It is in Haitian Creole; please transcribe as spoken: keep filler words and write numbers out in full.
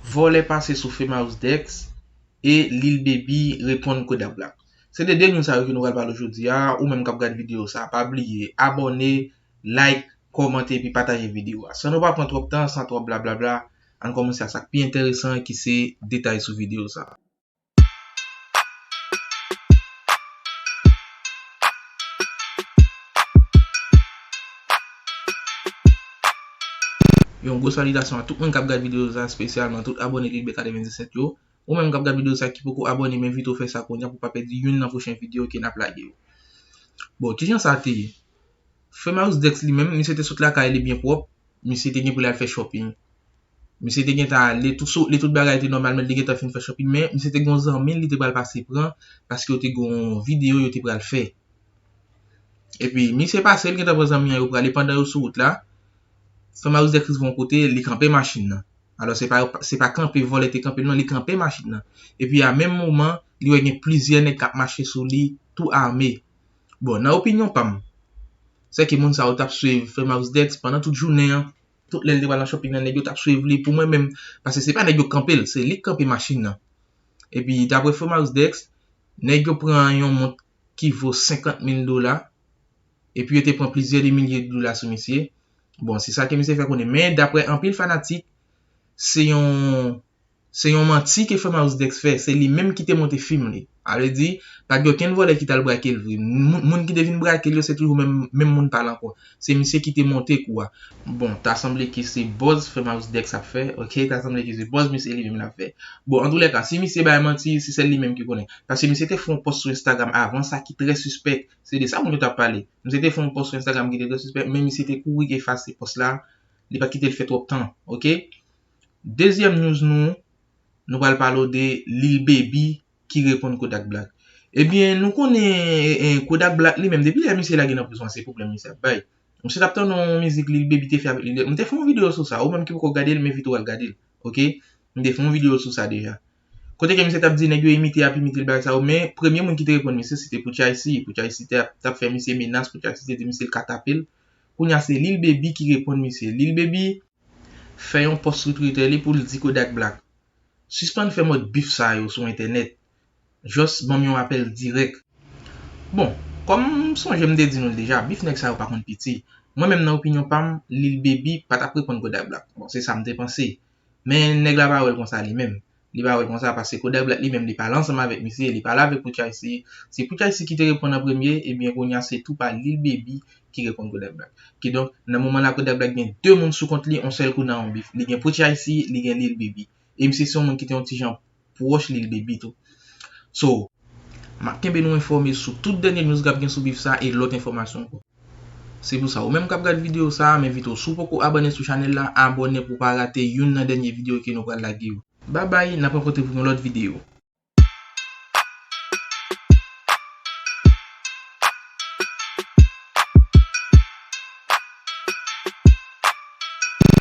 Vòlè pase sou Famous Dex e Lil Baby reponn Kodak Black. Se de de news sa yo ke nou pral pale jodi a. Ou menm k ap gade videyo sa, pa bliye abòne, like, kòmante epi pataje videyo a. San nou pa pran twòp tan, san twòp blablabla, ann kòmanse a sa k pi enteresan ki se detay sou videyo sa. Yon gwo salitasyon a tout moun k ap gade videyo sa, espesyalman tout abòne Lil B katrevendiset yo. Ou menm k ap gade videyo sa ki poko abòne, m envite w fè sa kounye a pou w pa pèdi youn nan pwochen videyo ke n ap lage yo. Bon, kijan sa te ye? Famous Dex li menm, misye te sot lakay li byen pwòp, misye te gen pou l al fè shopping. Misye te gentan ale, tout sou li, tout bagay te nòmal, men li gentan fin fè shopping, men misye te gen yon zanmi l li te pral pase pran, paske yo te gen yon videyo yo te pral fè. Epi, misye pase, li gentan pran zanmi an, yo prale. Pandan yo sou wout la, Famous Dex rive yon kote, li kanpe machin nan. Alò, se pa, se pa kanpe, vòlè te kanpe l, non, li kanpe machin nan. Epi, a menm moman, li wè gen plizyè nèg k ap mache sou li, tou ame. Bon, nan opinyon pa m, se ke moun sa yo t ap swiv Famous Dex pandan tout jounen an. Tout lè l te pral nan shopping nan, nèg yo t ap swiv li pou mwen menm, paske se pa nèg yo k kanpe l, se li k kanpe machin nan. Epi, daprè Famous Dex, nèg yo pran yon mont ki vo senkant mil dola, epi yo te pran plizyè de milye de dola sou misye. Bon, se sa ke misye fè konnen. Men, daprè anpil fanatik, se yon, se yon manti ke Famous Dex fè. Se li menm ki te monte fim li. A vle di, pa t gen okenn vòlè ki t al brake l vre. Moun, moun ki te vin brake l yo, se toujou menm, menm moun pa l ankò. Se misye ki te monte kou a. Bon, ta sanble ke se buzz Famous Dex ap fè, oke? Ta sanble ke se buzz misye li menm l ap fè. Bon, antoulèka, si misye bay manti, se sèl li menm ki konnen. Paske misye te fè yon pòs sou Instagram avan sa ki trè sispèk. Se de sa moun yo t ap pale. Misye te fè yon pòs sou Instagram ki te trè sispèk, men misye te kouri efase pòs la. Li pa t kite l fè twòp tan, oke? Dezyèm news nou, nou pral pale w de Lil Baby ki reponn Kodak Black. Ebyen, nou konnen, eh, eh, Kodak Black li menm, depi lè misye lage nan prizon, se pwoblèm misye ap bay. Misye t ap tann yon mizik Lil Baby te fè avèk Lil Durk. M te fè yon videyo sou sa, ou menm ki poko gade l, m envite w al gade l, oke? M te fè yon videyo sou sa deja. Kote ke misye t ap di nèg yo imite, ap imite l, bagay sa yo, men premye moun ki te reponn misye, se te Poochie C. Poochie C te ap, t ap fè misye menas, Poochie C te di misye l ka tape l. Kounye a, se Lil Baby ki reponn misye. Lil Baby fè yon pòs sou Twitter li pou l di Kodak Black, sispann fè mòd bif sa yo sou entènèt. Just ban m yon apèl dirèk. Bon, kòm m sonje m te di nou l deja, bif nèg sa yo pa konn piti. Mwen menm nan opinyon pa m, Lil Baby pa t ap reponn Kodak Black. Bon, se sa m te panse. Men nèg la pa wè l konsa li menm. Li pa wè l konsa paske Kodak Black li menm li pale ansanm avèk misye, li pale avèk Poochie C. Se Poochie C ki te reponn an premye, ebyen kounye a se tou pa Lil Baby ki reponn Kodak Black. Kidonk, nan moman la Kodak Black gen de moun sou kont li, yon sèl kou nan yon bif. Li gen Poochie C, li gen Lil Baby. E misye se yon moun ki te yon ti jan pwòch Lil Baby tou. So, m ap kenbe nou enfòme sou tout dènye news k ap gen sou bif sa e lòt enfòmasyon ankò. Se pou sa, ou menm k ap gad videyo sa a, m envite w, si w poko abòne sou chanèl la, abòne pou w pa rate youn nan dènye videyo ke nou pral lage yo. Babay, n ap rankontre pou yon lòt videyo.